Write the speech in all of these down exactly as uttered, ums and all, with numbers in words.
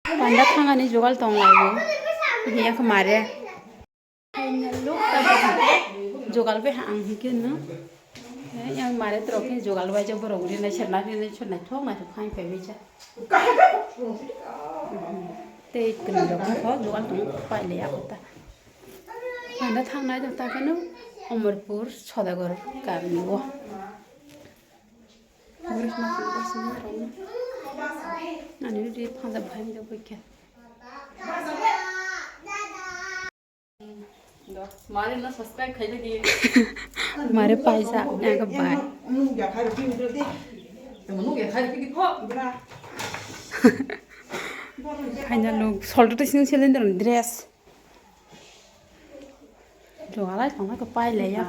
Panda thangani jogal tong laio. Hiya khe mare. Jogal bai ang hike no. Yang mare trok khe jogal bai je borok ri nai serna ri nai serna thok nai thok khai pai bai ja. Tei kwrwi rok wngkha, jogal tong pai le ya kota. Panda thangnai jota khe no Omorpur Sodagar kami o. Ani ri phanjak bhai ni bai khe. Mare no subscribe khai di. Mare paisa, ega bai. Haina lung, solto te sini cylinder dress. Jogalai tongna ko pai le ya.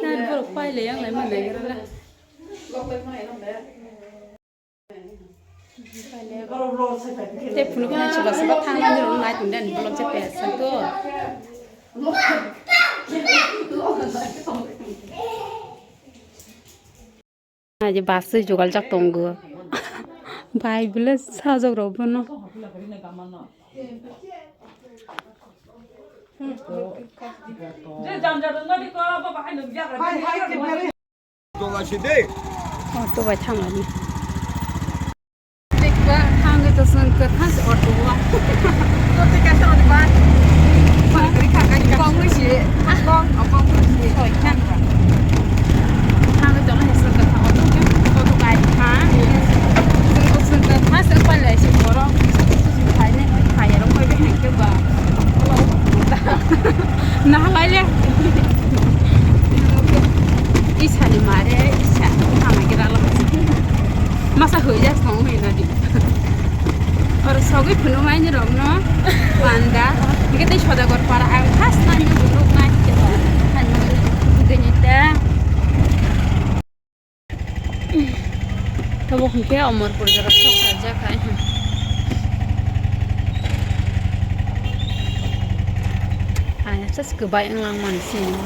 Nani borok pai le yang lai man lai gara la. Te phunuk phunuk soba soba thang nani rok nai tong den vlog je pesa to. Aje bus se jogal jak tongo. Bai bile sajak rok bono. Auto bai thangmani. Thangwi to chwng kwthang se auto o. Thangwi to chwng kwthang auto o. Auto bai thang. Chwng kwthang se pai lai se borok. Phainai, phai rok bai bai hang khe ba. Nahalai le. Isani mare, isa hamai khe ralo. Masa hoi jas tong hoi nadi. Oro sogwi phunuk nai ni rok no panda. Hingke tei Sodagar para ang first nai ni phunuk nai. Tini ta. Tabuk hingke Omorpur jora sok khaijak hai. Ai, just kwbai wng lang mani sini.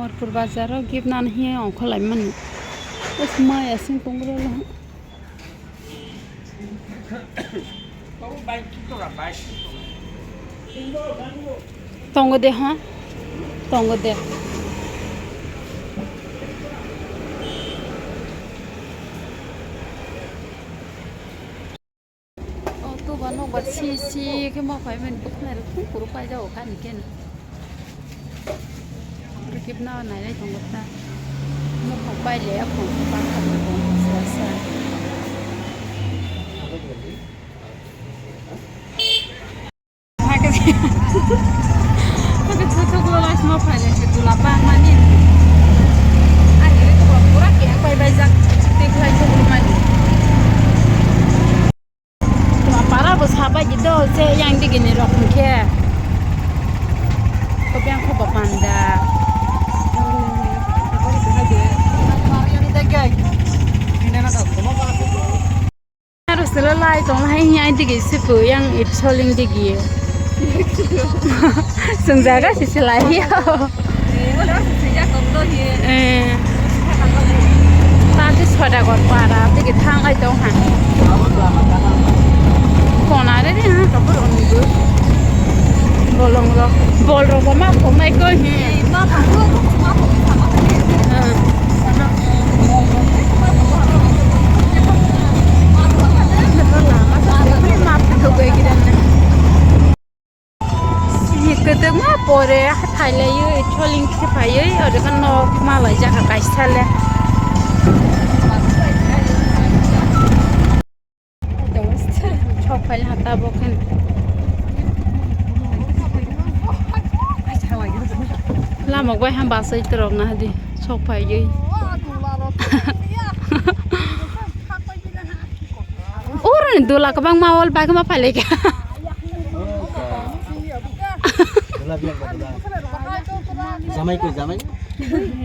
Omorpur bazar o gift nana hiya ongkhor lai mani. Bus maya sing tongo lo. Tongo de, ha? Tongo de. O, tuba nokbar si si khe ma phai mani bwkhnai rok phung phuru paijak o kha ni khe. Rikip na nai nai tongo ta. Mukhang pai le aphang pa kha tongo sa sa. Hake thok thok lo last ma phai le se dula pa mani. Ani re to pura ke pai bai jak. Te khai thok lo mani. Para bo sabai di do se yang digi ni rok hingke. Ko biang ko ba panda. Aro selo lai tong hai yang digi se ko yang it soling digi. Sung jaga si silai ya. Eh. Tati Sodagar para tiki thangai tong ha. Kona re re ha kapur ondu. Bolong ro. Bol ro ma kong nai ko hi. Kwtwkma pore hathai laiwi, troling khe phaiwi, oro khe nok ma laijak kaisa le. Sok phai ha tabuk khe. Lama bai ha bus oi torok na di, sok phaiwi. Oro ni dula kwbangma wall bai ma phai lai kha. Dula, dula, dula. জামাই কই, জামাই?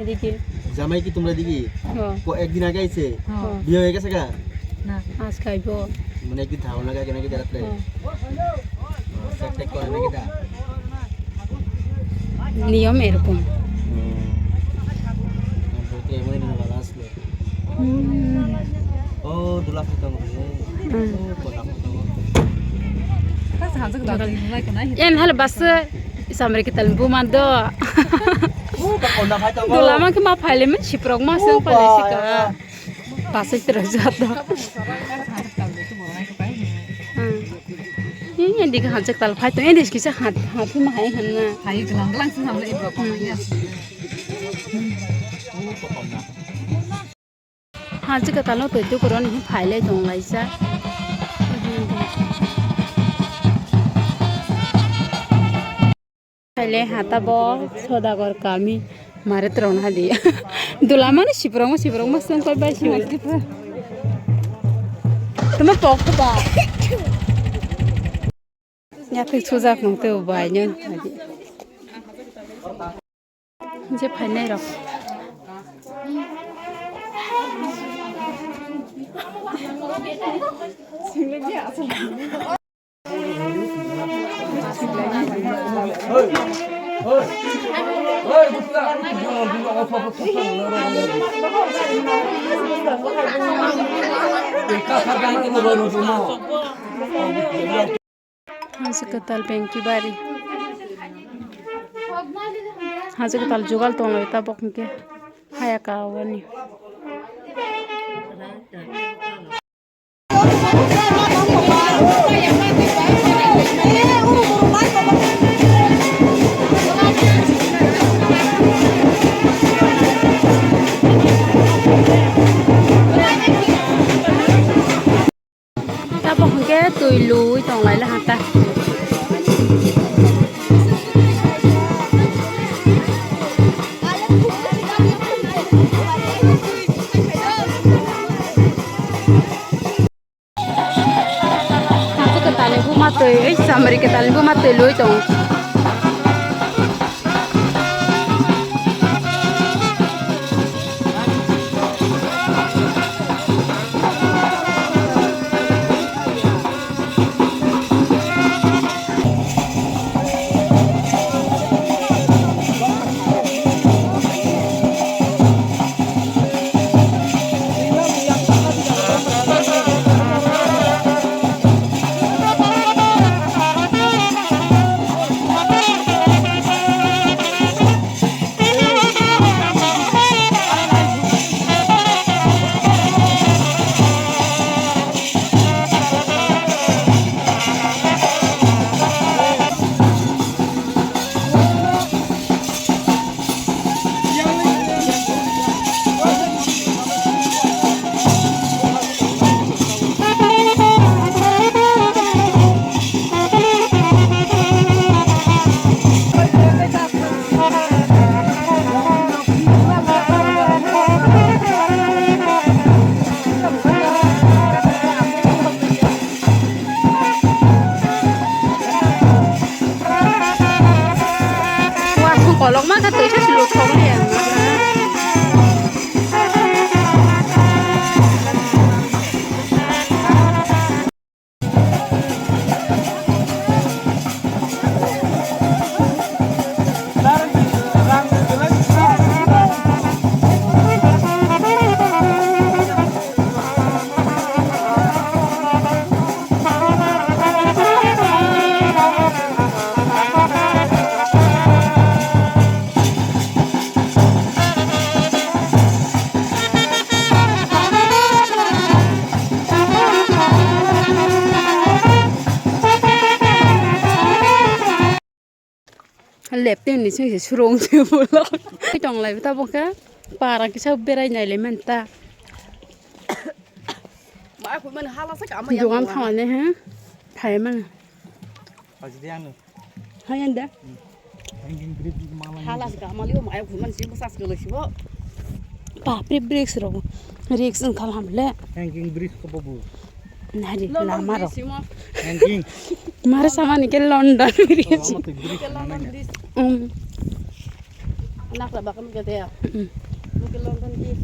এদিকে। জামাই কি তোমরা এদিকে? হ্যাঁ। ক-, একদিন আগে আইছে? হ্যাঁ। বিয়ে হয়ে গেছে গা? না। আজকে আইবো। মানে একদিন থাকা লাগে নাকি রাত্রে? হ্যাঁ। ও, সেট টেট করে নাকি দা? নিয়ম এরকম। হুম। Oh, dula phai tongo. Hmm. Oh, kona phai tongo. En hal bas samre kital buma do. Oh, kona phai tongo. Dula ma ke ma phaile men siprok ma sang pale sika. Pasai terus jatuh. Hmm. Ini yang di hajak tal phai to, ini kisa hat hat ma hai han na. Hai gelang gelang sih samle ibu apa ya. Hajak tal no to itu koron ini phai le dong lai sa. Phai le hata bo Sodagar kami mare terong hadi. Dula mani siprong siprong ma song koi bai si. Tuma pok ba. Ya phik sujak nung te bai nyo. Je phainai rok. Haji kwtal bengki bari. Haji kwtal jugal tonglai tabok hwnkhe haya kawani. Tabok hwnkhe twi lui tonglaila hata. Hato kwtalni buma twi, ei samari kwtalni buma twi lui tongo. Wasung kolokma khe twi se silo thok le. Lepteni sing se surung se bolong. Tong lai ta bo khe para kisa berai nai le men ta. Mai khun man hala sa ka ma ya. Dogan thang ne ha. Thai man. Haji de ano. Hai anda. Hanging bridge ma ma. Hala sa ka ma liyo mai khun man si sa sa lo si bo. Bapre, bricks rok, risk wngkha hamle. Hanging bridge ko bobo. Nari lama rok. Hanging. Mare samani ke London bridge. Lama twi bridge. London bridge. Um. Nakla bakam ke de. Mm. Ke London bridge.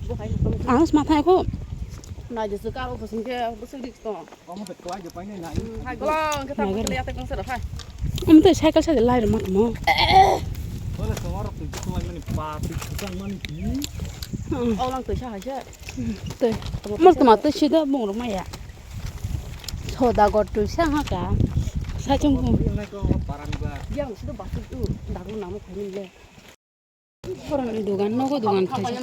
Bo hai ko. Ang sma thai ko. Na je ka ko sing ke bo sing risk to. Hai, golong, kita mau lihat yang seru, hai. Em, tu cycle saja lahir mat mo. Dole songorok twi kuchumai mani pa twi kuchang mani ki. Hmm. Aulang twi sa hai se. Hmm, twi. Mor tuma twi sida bung rok maya. Soda gor twi sa ha ka. Sa chung bung. Yang sida basu tu daglu namo khani le. Borokni dogan, nogo dogan khaisa.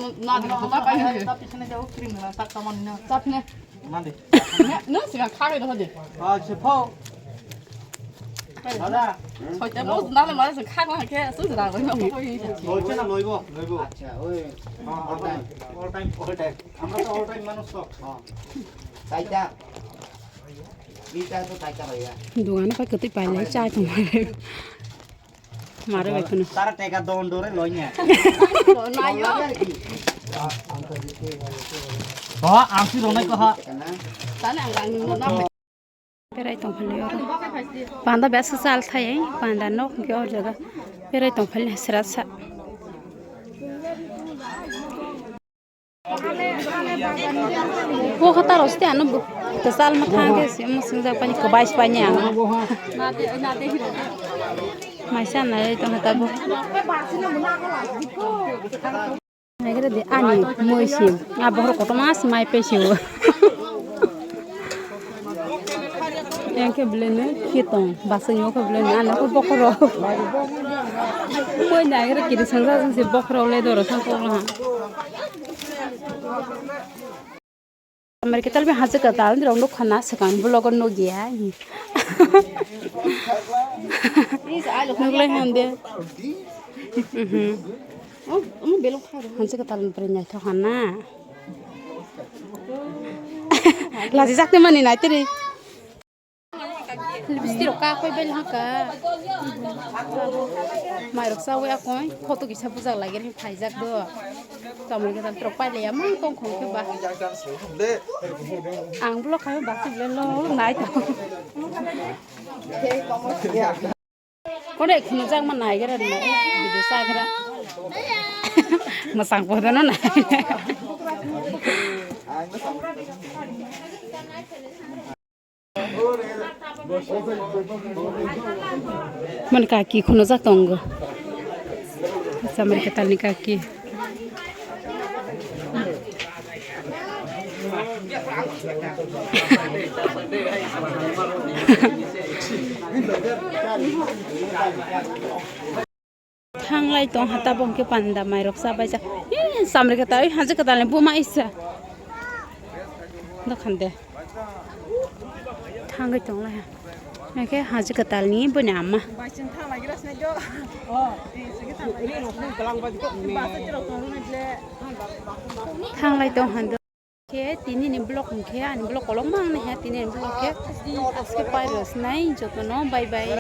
Dogan pai kwtwi pailai chai tongmani. Mare bai kheno. Tara teka don dore loinya. Nayo. Ho, ang si ronai ko ha. Tane ang ang no na. Berai tong phali oro. Panda besa sal thai, panda nok ge or jaga. Berai tong phali sera sa. O khatar osti ano bu. Tesal ma thang ke si mo singjak pani ko bais pani ano. Maisa na le tong khatar bu. Nagre de ani moi sim. A bohor koto mas mai pe si o. Yang ke belai no khitong, basing yo ke belai no, ano ke bokhorok. Koi na, era kiri sangsa sangsi bokhorok le doro sangkok laha. America tal be haje ka tal, rong dok khana, sekan vlog no gya. Nuk lai hande. Mhm. Haje ka tal, pre nyai thok khana. Laji jak te mani nai te re. Lipstick rok ka koi bel haka. Mai rok sa wai akoi photo kisa bujak lagi ri phai jak do. Tamoni khe tam trok pai le ya mang tong khong khe ba. Ang vlog khai ba si le lo nai to. Kono ek khunu jak ma nai gara na video sa gara. Masang po da no nai. Mani kaki khunujak tongo. Samari katalni kaki. Thanglai tong ha tabok hwnkhe panda mairok chabaijak. Ee, samrikhe ta oi hanjak kwtalni buma isa. Dokhande. Thangwi tonglai ha. Hwnkhe hanjak kwtalni boni ama. Thanglai tong hando. Khe tini ni vlog hwnkhe ani vlog kolokma wngna khe tini ni vlog khe aske pai rw sinai jotono bye bye.